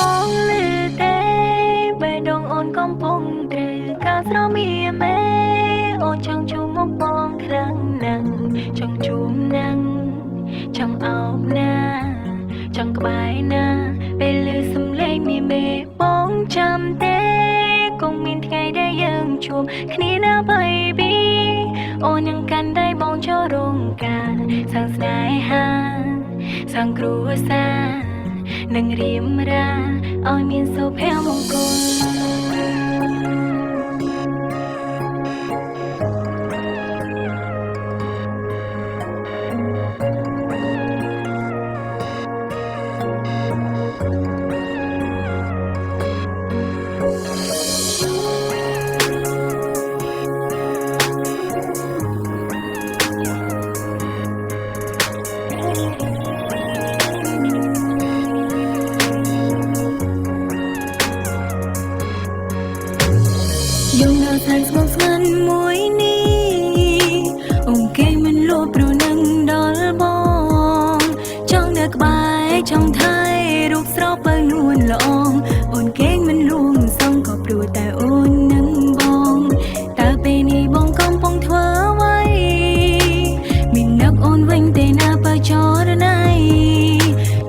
បងលឺទេបេះដូងអូនកំពុងត្រូវការស្រមៀមេអូនចង់ជួបមុខបងខ្លាំងណាស់ចង់ជួបណាស់ចង់អោបណាចង់ក្បែរណាពេលលឺសំឡេងមីមេបងចាំទេគង់មានថ្ងៃដែលយើងជួបគ្នាណា baby អូននឹងកាន់ដៃបងចូលរោងការសាងស្នេហាសាងគ្រួសារនឹងរៀមរាឲ្យមានសុភមង្គលយំដល់សែនស្ងប់ស្ងាត់មួយនេះអូនគេមិនលួព្រនឹងដល់បងចង់នៅក្បែរចង់ថែរូបស្រពើនួនល្អងអូនគេមិនលួងសងក៏ព្រោះតែអូននឹងបងតើពេលនេះបងកំពុងធ្វើអ្វីមាននឹកអូនវិញទេណាបើចរណៃ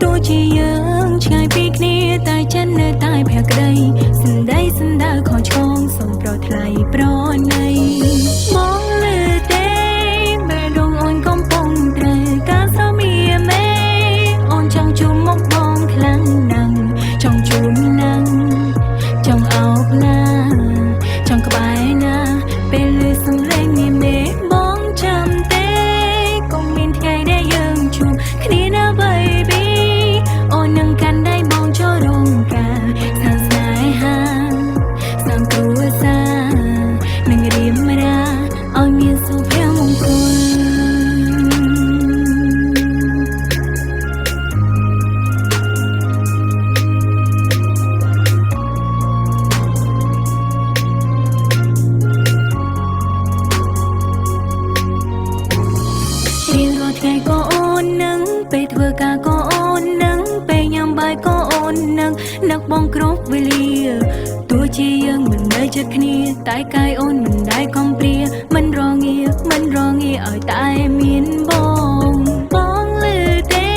ទោះជាយើងឆ្ងាយពីគ្នាតែចិត្តនៅតែភក្តីសំដីសំដៅខុសឆ្គងសូមប្រថ្លៃប្រណីបងលឺទេបេះដូងអូនកំពុងត្រូវការស្រមៀមេអូនចង់ជួបមុខបងខ្លាំងណាស់ចង់ជួបណាស់ចង់អោបណាចង់ក្បែរណាពេលលឺសំឡេងមីមេបងចាំទេគង់មានថ្ងៃដែលយើងជួបគ្នាណា baby អូននឹងកាន់ដៃបងចូលរោងការសាងស្នេហាសាងគ្រួសារនឹងរៀមរាឲ្យមានសុភមង្គលរៀងរាល់ថ្ងៃក៏អូននឹងពេលធ្វើការក៏អូននឹងពេលញ៉ាំបាយក៏អូននឹងនឹកបងគ្រប់វេលាទោះជាយើងមិននៅជិតគ្នាតែកាយអូនមិនដែលកំព្រាមិនរងាមិនរងាឲ្យតែមានបងបងលឺទេ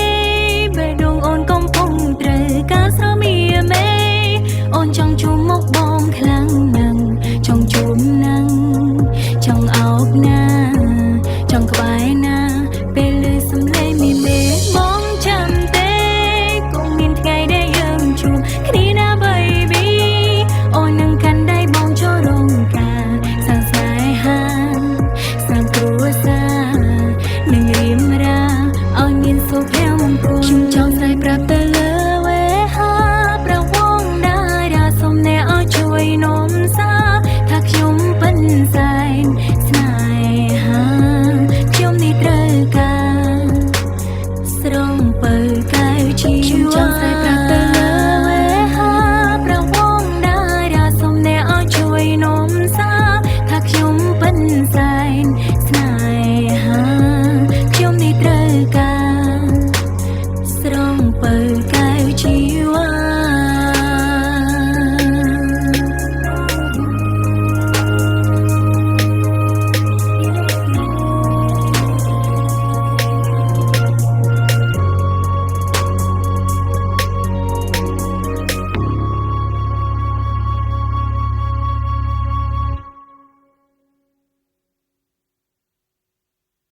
បេះដូងអូនកំពុងត្រូវការស្រមៀមេអូនចង់ជួបមុខបងខ្លាំងណាស់ចង់ជួបណាស់ចង់អោបណាចង់ក្បែរណាពេលលឺសំឡេងមីមេបងចាំទេគង់មានថ្ងៃដែលយើងជួបគ្នាណា baby អូននឹងកាន់ដៃបងចូលរោងការសាងស្នេហាសាងគ្រួសារនឹងរៀមរាឲ្យមានសុភមង្គលខ្ញុំចង់ស្រែកប្រាប់ទៅលើវេហាប្រវងតារាសូមអ្នកឲ្យជួយនាំសារថាខ្ញុំពិនសែនស្នេហាខ្ញុំនេះត្រូវការស្រងពៅកែវជីវ៉ា